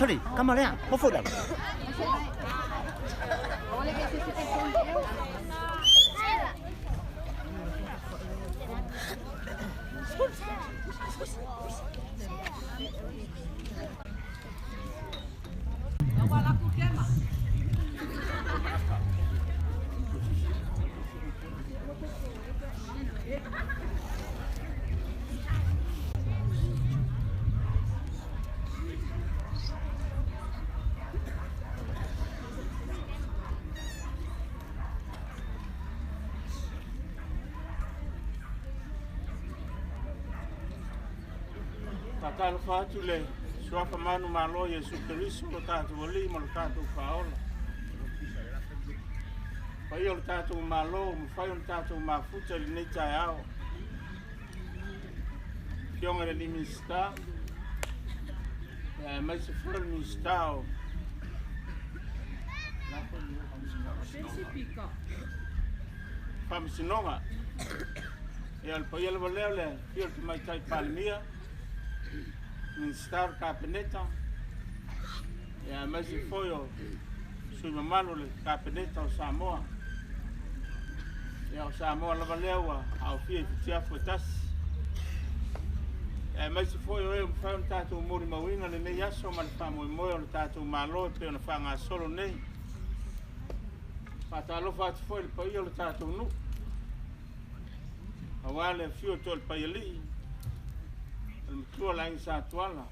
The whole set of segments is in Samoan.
出嚟，咁啊咧，我复嚟。Talofa atu le suafa manu malo Iesu Keriso lo tatou alii ma lo tatou faaola. Paia o le tatou malo, mafai ona tatou mafuta i lenei taeao. Afioga i le alii Minisita, aemaise foi o le Minisita o Faamasinoga. Ia, o le paia lava lea o le afio o le Tamaitai Palemia, Minisita o le Kapeneta, ia aemaise foi o sui usufono mamalu o le Kapeneta o Samoa. Ia, o Samoa lava lea ua aofia i futiafu e tasi. Aemaise foi o e ua mafai ona tatou molimauina lenei aso ma le faamoemoe o le tatou Malo e pei ona faagasolo nei. Faatalofa atu foi i le paia o le tatou nuu, aua le afio o Toalepaialii, o le matua o le Aiga Satuala,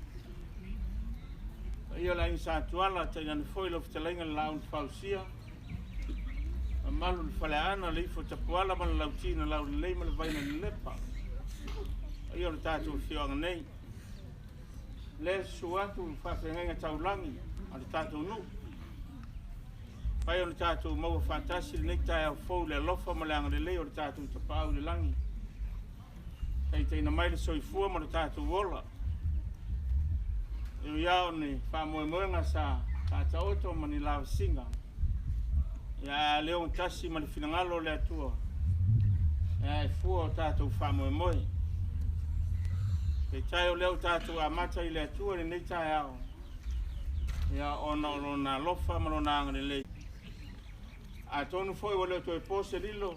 paia o le Aiga Satuala, tainane foi lau fetalaiga le Laau na Fausia, mamalu i le Faleaana, le ifo Tapuala ma le Lauti na Laulelei ma le Vaina Lelepa, paia o le tatou afioaga nei. Le susu atu i faafeagaiga taulagi a le tatou nuu, fai ona tatou maua faatasi lenei taeao fou i le alofa ma le agalelei o le tatou Tapaau i le lagi, taitaiina mai le soifua ma le tatou ola. E ui lava o ni faamoemoega sa faataoto ma ni lavasiga, ia ae le ogatasi ma le finagalo o le Atua, e fua o tatou faamoemoe. Peitai o lea ua tatou amata i le Atua i lenei taeao, ia ona o Lona alofa ma Lona agalelei. Atonu foi ua le o toe po se lilo,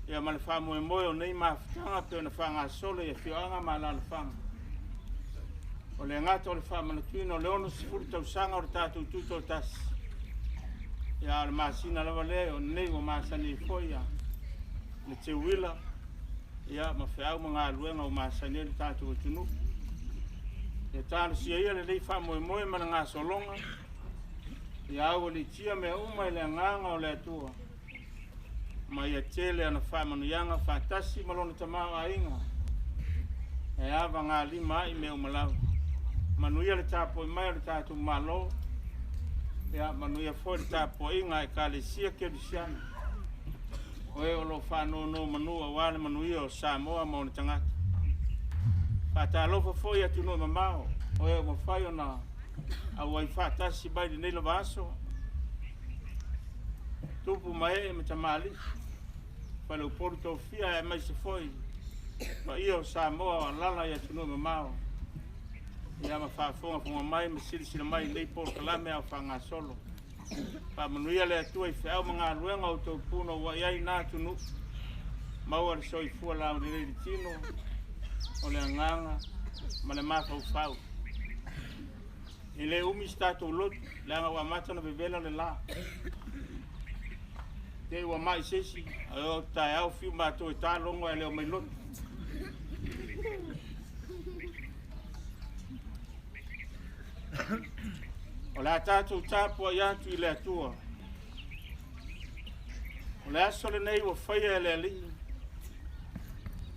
ia ma le faamoemoe o nei mafutaga pei ona faagasolo i afioaga ma alaalafaga. O le gata o le faamanatuina o le 60 tausaga o le tatou Tutoatasi, ia o le masina lava lea o lenei ua masani ai foi ia le teuila, ia ma feau ma galuega ua masani ai le tatou atunuu. Ia talosia ia lenei faamoemoe ma le gasologa, ia aualiitia mea uma i le agaga o le Atua, ma ia tele ana faamanuiaga faatasi ma lona tamaoaiga, e avagalima ai mea uma lava. Manuia le tapuai mai o le tatou Malo, ia manuia foi le tapuaiga a Ekalesia Kerisiano, o e o lo o faanonomanu aua le manuia o Samoa ma ona tagata. Faatalofa foi i atunuu e mamao, o e ua mafai ona auai faatasi mai lenei lava aso, tupu ma ee ma tamalii, faleupolu tofia aemaise foi paia o Samoa o alaala i atunuu e mamao, ia ma faafogafoga mai ma silasila mai i lenei polokalame a o faagasolo. Faamanuia le Atua i feau ma galuega o outou punouai ai na atunuu, maua le soifua laulelei i le tino, o le agaga ma le mafaufau. E le umi se tatou lotu, leaga ua amata ona vevela le la. Te i ua mai se isi, ae o taeao fiu matou e ta logo ae le o mai lotu. O le a tatou tapuai atu i le Atua. O le aso lenei ua faia e le Alii,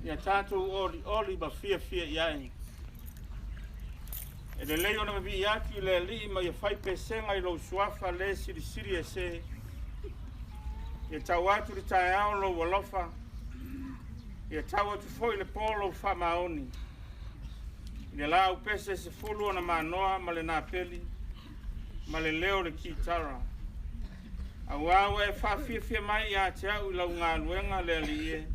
ia tatou olioli ma fiafia i ai. E lelei ona vavii atu i le Alii ma ia fai pesega i lou suafa le silisili ese. Ia tau atu le taeao lou alofa, ia tau atu foi le po lou faamaoni. I le la aupese 10 ona manoa ma le napeli ma le leo o le kitara. Aua ua e faafiafia mai ia te au i lau galuega le Alii e,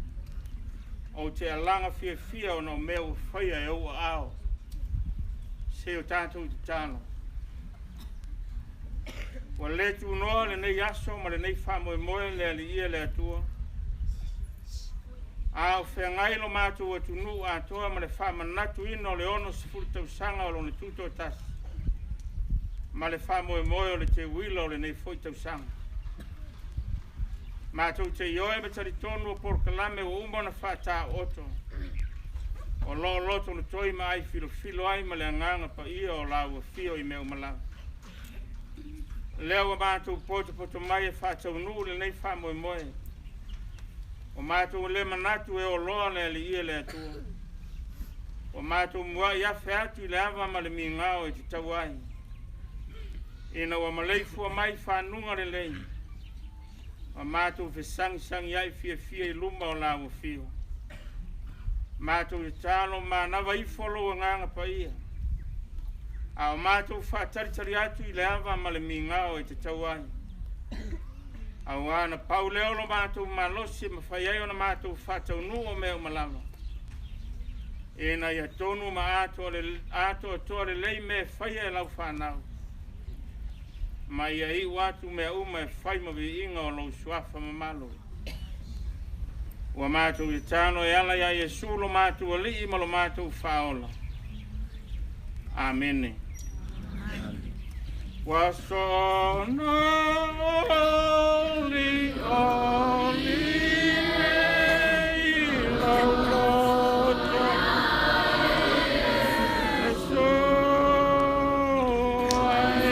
ou te alaga fiafia ona o mea ua faia e ou aao. Se o tatou tatalo. Ua le tunoa lenei aso ma lenei faamoemoe le Alii e le Atua. A o feagai lo matou atunuu atoa ma le faamanatuina o le 60 tausaga o lona tutoatasi ma le faamoemoe o le teuila o lenei foi tausaga. Matou te ioe ma talitonu o polokalame ua uma ona faataoto, o lo o lotolotoi ma ai filofilo ai ma le agaga paia o lau afio i mea uma lava. Lea ua matou potopoto mai e faataunuu lenei faamoemoe, o matou le manatu e oloa le Alii e le Atua. Ua matou muai afe atu i le ava ma le migao e tatau ai, ina ua maleifua mai fanuga lelei, ma matou fesagisagi ai fiafia i luma o lau afio. Matou tatalo manava ifo lou agaga paia, a o matou faatalitali atu i le ava ma le migao e tatau ai. Auā na pau lea o lo matou malosi e mafai ai ona matou faataunuu o mea uma lava. Ina ia tonu ma atoatoa lelei mea e faia e lau fanau. Ma ia iu atu mea uma e fai ma viiga o lou suafa mamalu. Ua matou tatalo e ala ia Iesu lo matou Alii ma lo matou Faaola. Amene. Ua soona olioli nei lou loto e soa e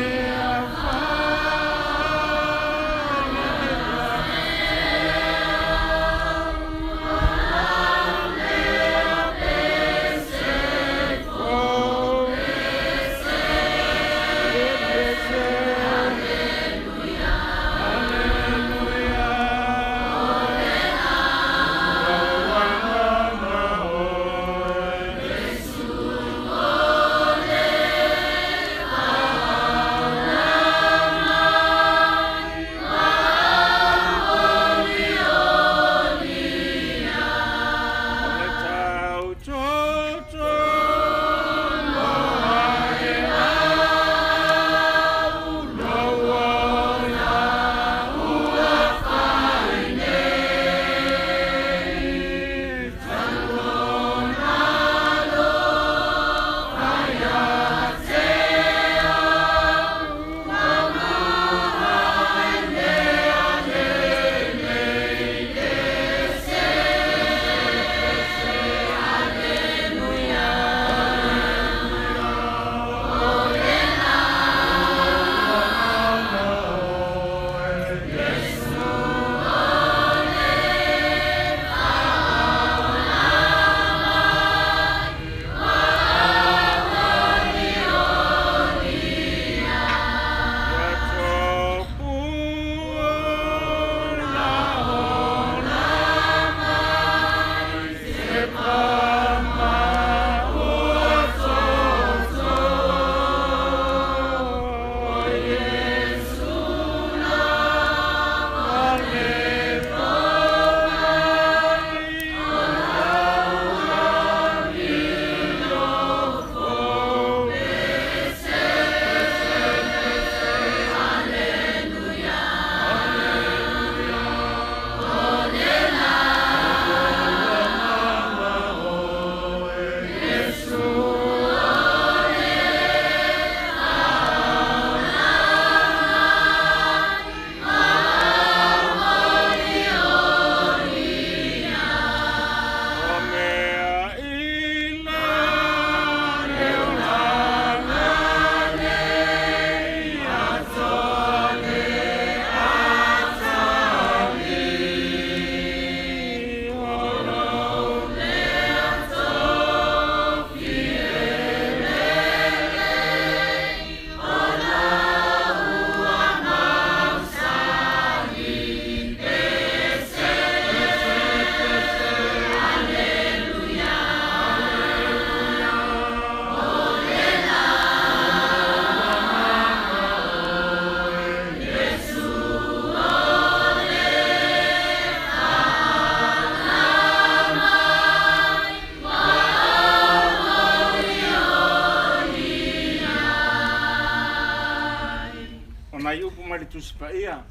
O nai upu mai le Tusi Paia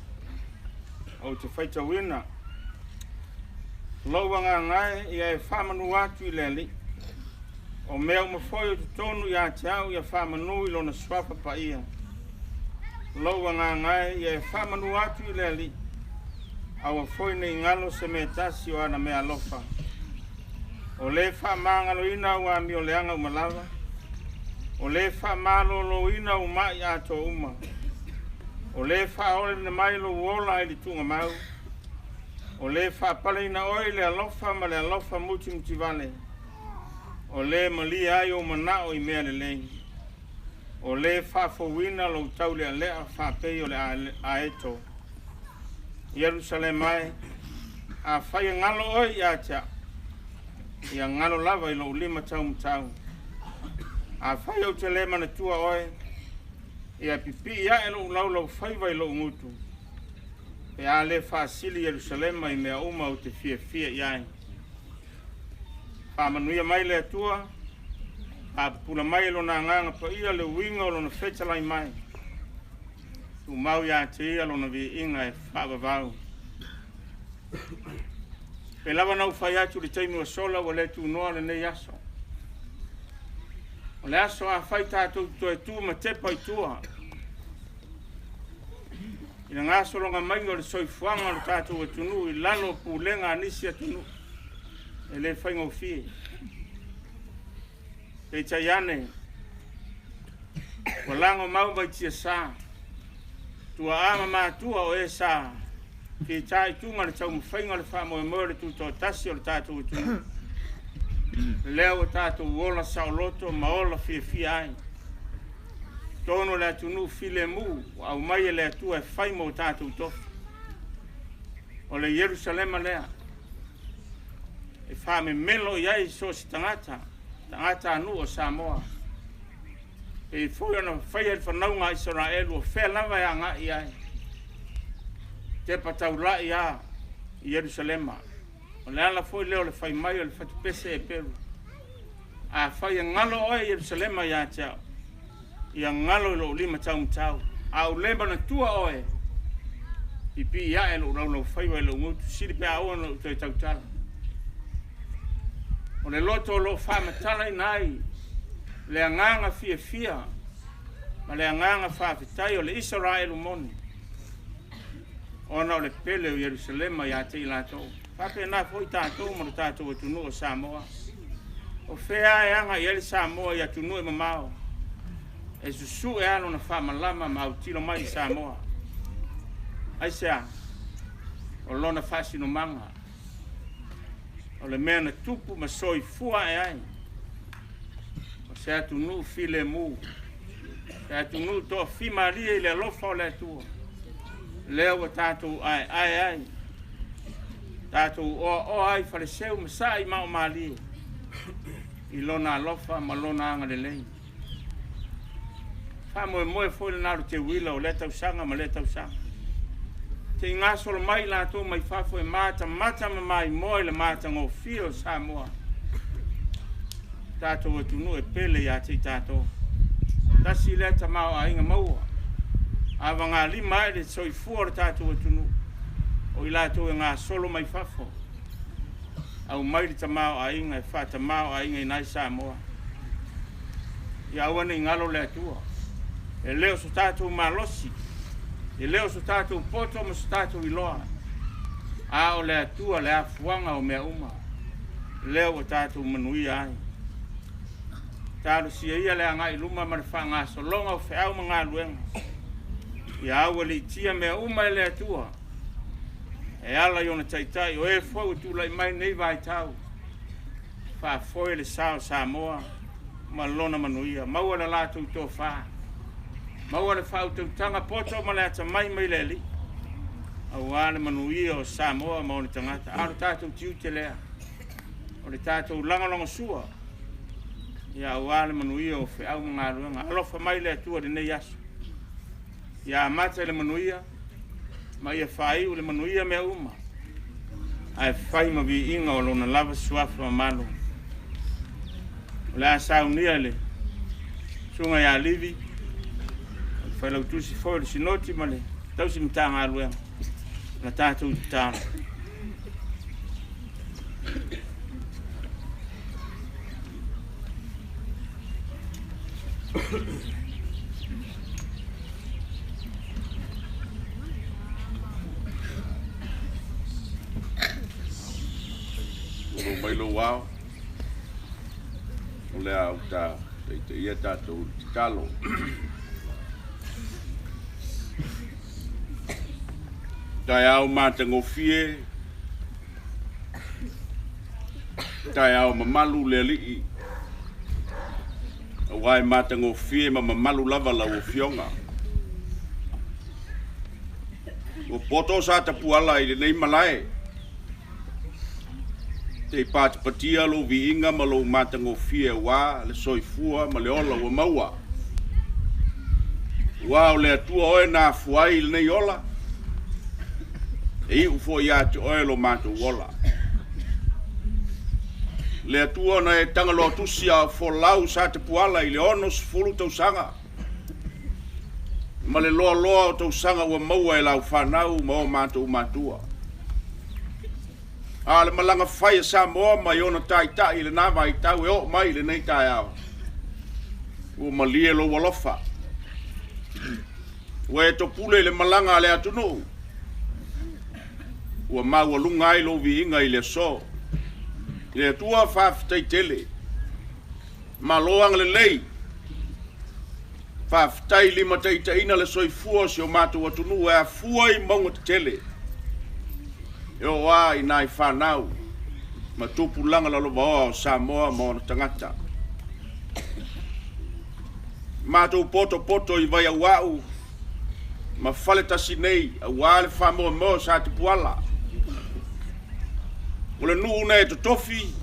ou te faitauina. Lou agaga e, ia e faamanu atu i le Alii. O mea uma foi o totonu ia te au ia faamanu i lona suafa paia. Lou agaga e, ia e faamanu atu i le Alii. Aua foi ne i galo se mea tasi o ana mea alofa. O le faamagaloina au amioleaga uma lava. O le faamaloloina au mai atoa uma. O le faaolaina mai lou ola i le tuugamau. O le faapaleina oe i le alofa ma le alofa mutimutivale. O le malie ai ou manao i mea lelei. O le faafouina lou taulealea faapei o le aeto. Ierusalema e, afai e galo oe ia te au, ia galo lava i lou lima taumatau. Afai ou te le manatua oe, ia pipii ae lou laulaufaiva i lou gutu. Pe a le faasili Ierusalema i mea uma ou te fiafia i ai. Faamanuia mai le Atua, faapupula mai e Lona Agaga Paia le uiga o Lona fetalai mai. Tumau ia te Ia Lona viiga e faavavau. Pe lava na ou fai atu i le taimi ua sola ua le tunoa lenei aso. O le aso a fai tatou toe tu ma tepa i tua i le gasologa maiga o le soifuaga o le tatou atunuu i lalo o pulega a nisi atunuu e le faigofie. Peitai ane, ua lago mau mai tiasa, tuaa ma matua o e sa fitaituga i le taumafaiga o le faamoemoe o le tutoatasi o le tatou atunuu. Lea ua tatou ola saoloto ma ola fiafia ai. Totonu o le atunuu filemu ua aumai e le Atua e fai mo tatou tofi. O le Ierusalema lea e faamemelo i ai so o se tagata, tagatanuu o Samoa. E pei foi ona faia le fanauga a Isaraelu o fea lava e agai i ai. Tepa taulai a i Ierusalema. O le ala foi lea o le fai mai o le fatupese Eperu. Afai e galo oe Ierusalema ia te au, ia galo i lou lima taumatau. A ou le manatua oe, pipii ae lou laulaufaiva i lou gutu, sili pe a oo ina ou toe tautala. O le loto o lo o faamatalaina ai le agaga fiafia ma le agaga faafetai o le Isaraelu moni, ona o le pele o Ierusalema ia te i latou. Faapena foi tatou ma le tatou atunuu o Samoa. O fea e aga i ai le Samoa i atunuu e mamao, e susue lava lona faamalama ma autilo mai i Samoa. Aisea? O lona faasinomaga, o le mea na tupu ma soifua ae ai. O se atunuu filemu, se atunuu toafimalie i le alofa o le Atua, lea ua tatou aeae ai, tatou oaoa ai faleseu ma sai maomalie i lona alofa ma lona agalelei. Faamoemoe foi lena o le teuila o lea tausaga ma lea tausaga. Se i gasolo mai latou mai fafo e matamata ma maimoa i le matagofie o Samoa, tatou atunuu e pele ia te i tatou. Tasi lea tamaoaiga maua, avagalima ai le soifua o le tatou atunuu, o i latou e gasolo mai fafo, aumai le tamaoaiga e faatamaoaigaina ai Samoa. Ia aua ne i galo le Atua, e le o so tatou malosi, e le o so tatou poto ma so tatou iloa, a o le Atua le afuaga o mea uma, lea ua tatou manuia ai. Talosia ia le agai i luma ma le faagasologa o feau ma galuega, ia aualiitia mea uma e le Atua, e ala i ona taitai o e foi ua tulai mai nei vaitau, faafoe le sa o Samoa ma lona manuia. Maua le latou tofa, maua le faautautaga poto ma le atamai mai le Alii, aua le manuia o Samoa ma ona tagata. A o le tatou tiute lea, o le tatou lagolagosua, ia aua le manuia o feau ma galuega. Alofa mai le Atua i lenei aso, ia amata i le manuia ma ia faaiu le manuia mea uma, ae fai ma viiga o lona lava suafa mamalu. O le a saunia le susuga ia Livi, o le failautusi foi o le Sinoti ma le tausi Matagaluega, na tatou tatalo. Ua mai lou ao, o le a uta taitaia tatou tatalo. Taeao matagofie, taeao mamalu le Alii, aua e matagofie ma mamalu lava lau Afioga. Ua poto sa tapuala i lenei malae, te i patipatia lou viiga ma lou matagofie aua le soifua ma le ola ua maua. Ua o le Atua oe na afua ai lenei ola, E iu foi ia te oe lo matou ola. Le Atua na e tagaloa tusi a o folau sa Tapuala i le 60 tausaga ma le loaloa o tausaga ua maua e lau fanau ma o matou matua. A o le malaga fai a Samoa mai ona taitai i lena vaitau e oo mai i lenei taeao, ua malie lou alofa. Ua e topule i le malaga a le atunuu, ua maualuga ai lou viiga i le aso. I le Atua faafetai tele, malo agalelei, faafetai limataitaiina le soifua o si o matou atunuu e afua i mauga tetele, e oo lava i nai fanau ma tupulaga lalovaoa o Samoa ma ona tagata. Matou potopoto i Vaiauau ma Faletasi nei aua le faamoemoe o Satupuala. O le nuu na e totofi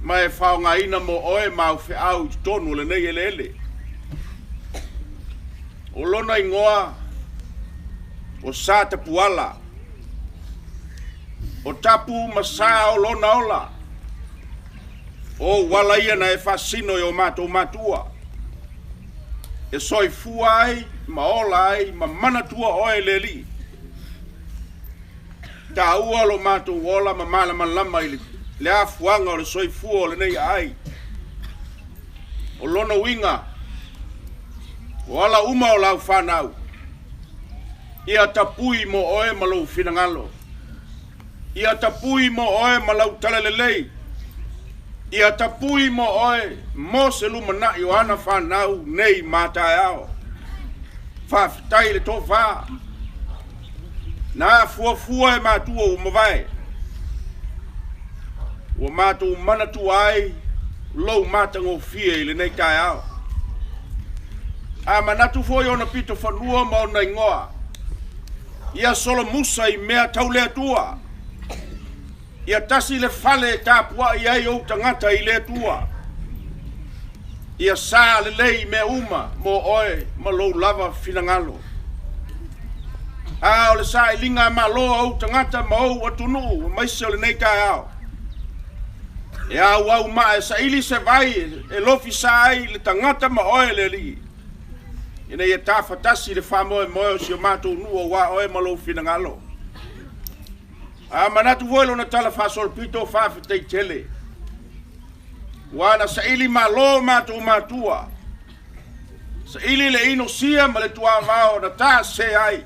ma e faaaogaina mo oe ma au feau i totonu o lenei eleele. O lona igoa o Satapuala, o tapu ma sa o lona ola, o ou ala ia na e faasino i o matou matua, e soifua ai ma ola ai ma manatua oe le Alii. Taua lo matou ola ma malamalama i le afuaga o le soifua o lenei aai. O lona uiga, o ala uma o lau fanau, ia tapui mo oe ma lou finagalo, ia tapui mo oe ma lau talalelei, ia tapui mo oe mo se lumanai o ana fanau nei ma taeao. Faafetai le tofa, na fuafua e matua ua mavae, ua matou manatua ai lou matagofie i lenei taeao. A manatu foi ona pito fanua ma ona igoa, ia solomusa i mea tau le Atua, ia tasi le fale e tapuai ai ou tagata i le Atua, ia sa lelei mea uma mo oe ma lou lava finagalo. A o le sailiga a malo a ou tagata ma ou atunuu aemaise o lenei taeao, e auau maa e saili se vai e lofisa ai le tagata ma oe le Alii, ina ia tafatasi le faamoemoe o si o matou nuu aua oe ma lou finagalo. A manatu foi lona tala faasolopito, faafetai tele, ua na saili malo matou matua, saili le inosia ma le tuavao na tase ai,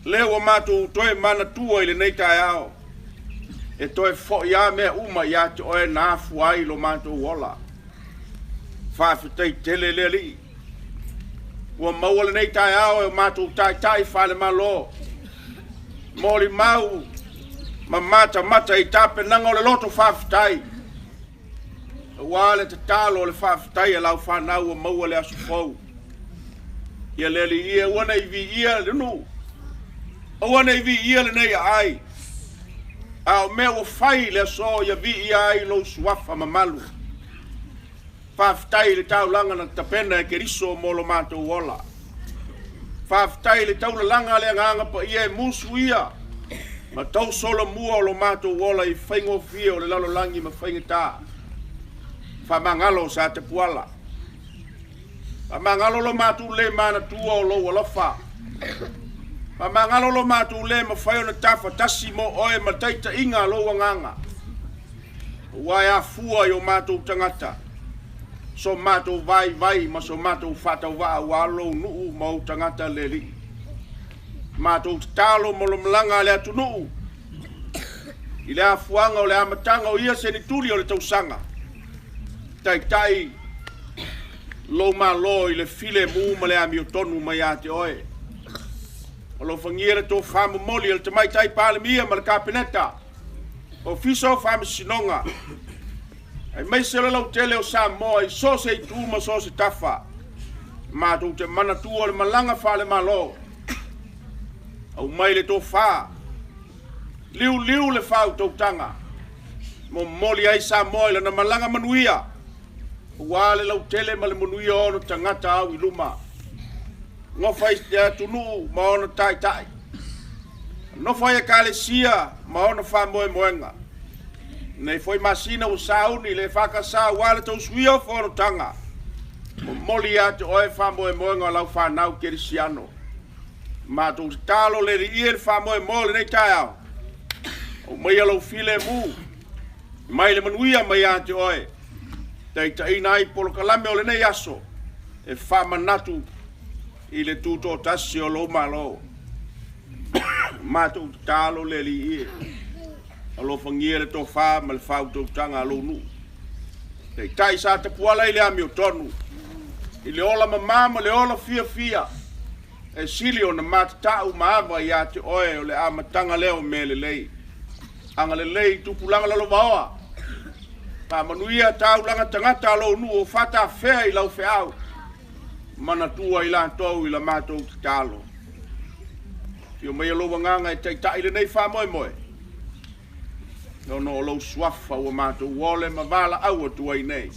lea ua matou toe manatua i lenei taeao, e toe foi lava mea uma ia te oe na afua ai lo matou ola. Faafetai tele le Alii, ua maua lenei taeao e o matou taitai faale-Malo, molimau ma matamata i tapenaga o le loto faafetai, aua le tatalo o le faafetai a lau fanau ua maua le aso fou. Ia le Alii ia, ua nei viia le nuu, aua nei viia lenei aai, a o mea ua fai le aso ia viia ai lou suafa mamalu. Faafetai i le taulaga na tapena e Keriso mo lo matou ola. Faafetai i le taulalaga a le Agaga Paia e musuia ma tausolomua o lo matou ola i faigofie o le lalolagi ma faigata. Faamagalo sa Tapuala. Faamagalo lo matou le manatua o lou alofa. Faamagalo lo matou le mafai ona tafatasi mo oe ma taitaiga a lou agaga, ua e afua i o matou tagata, so matou vaivai ma so matou faatauvaa aua lou nuu ma ou tagata le Alii. Matou tatalo mo le malaga a le atunuu i le afuaga o le amataga o ia senituli o le tausaga, taitai lou malo i le filemu ma le amiotonu mai ia te oe. Alofagia le tofa momoli a le Tamaitai Palemia ma le Kapeneta, Ofisa o Faamasinoga, aemaise o le lautele o Samoa i so o se itu ma so o se tafa. Matou te manatua le malaga faale-Malo, aumai le tofa, liuliu le faautautaga, momoli ai Samoa i lana malaga manuia, aua le lautele ma le manuia o ona tagata au i luma. Gofa i le atunuu ma ona taitai, Nofo ai Ekalesia ma ona faamoemoega. Nei foi masina ua sauni le EFKS aua le tausuia o fonotaga. Momoli ia te oe faamoemoega o lau fanau kerisiano. Matou tatalo le Alii e le faamoemoe o lenei taeao. Aumaia lou filemu mai le manuia mai ia te oe. Taitaiina ai polokalame o lenei aso e faamanatu i le tutoatasi o lou Malo. Matou tatalo le Alii e. Alofagia le tofa ma le faautautaga a lou nuu. Taitai sa tapuala i le amiotonu, i le ola mamā ma le ola fiafia, e sili ona matatau ma ava ia te oe o le amataga lea o mea lelei. Agalelei i tupulaga lalovaoa, faamanuia taulaga tagata a lou nuu o faatafea i lau feau, manatua i latou i la matou tatalo. Afio maia lou agaga e taitai lenei faamoemoe, ona o lou suafa ua matou ole ma valaau atu ai nei.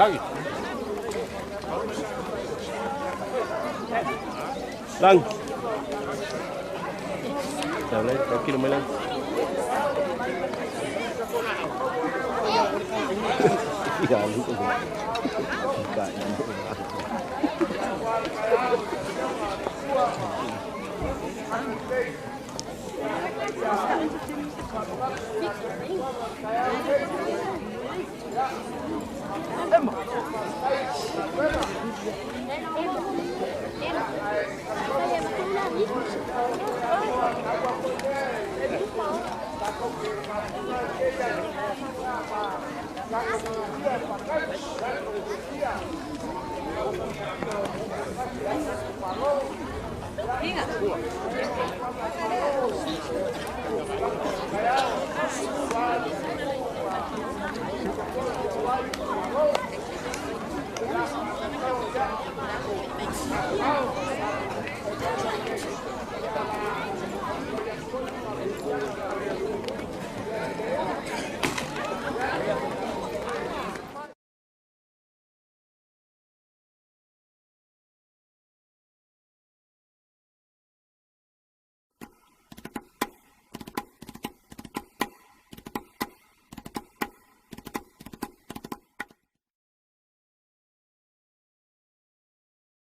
Lagi. Lang. Chào lên, chào kilo mấy lên. Dạ, đúng rồi.